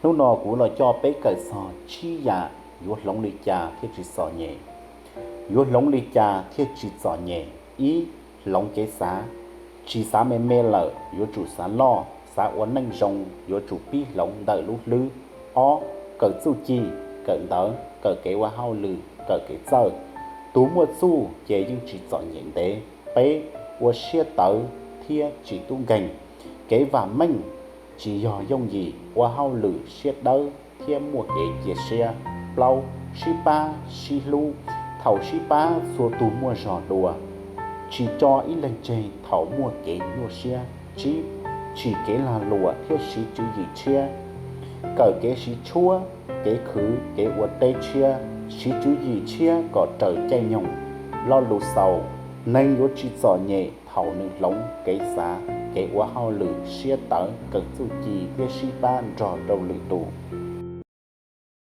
Hnub no kuv los coj peb kawm txog tsib yam yuav hloov li cas thiaj tsis txom nyem. Yuav hloov li cas thiaj tsis txom nyem? Ib, hloov kev xav. Tsis xav me me lawm, yuav tsum xav loj, xav ua neej zoo, yuav tsum pib hloov ntawm lub hlwb. Ob, kawm txuj ci, kawm ntawv, kawm kev ua hauj lwm, kawm kev txawj. Tus muaj txuj ces yeej tsis txom nyem ntev. Peb, ua siab tawv thiab tsis tub nkeeg. Kev vam meej tsis yog yooj yim, ua hauj lwm siab dawb thiab muaj kev cia siab. Plaub, sib pab sib hlub. Thaum sib pab txhua tus muaj zog dua, tsis tso ib leeg tseg thaum muaj kev nyuaj siab. Tsib, tsim kev lag luam thiab siv tswv yim tshiab. Kawm kev siv tshuab, kev khwv, kev ua teb tshiab, siv tswv yim tshiab kom raws caij nyoog. Lo lus xaus: neeg yuav tsis txom nyem thaum nws hloov kev xav, kev ua hauj lwm siab tawv, kawm txuj ci thiab sib pab nrog rau lwm tus.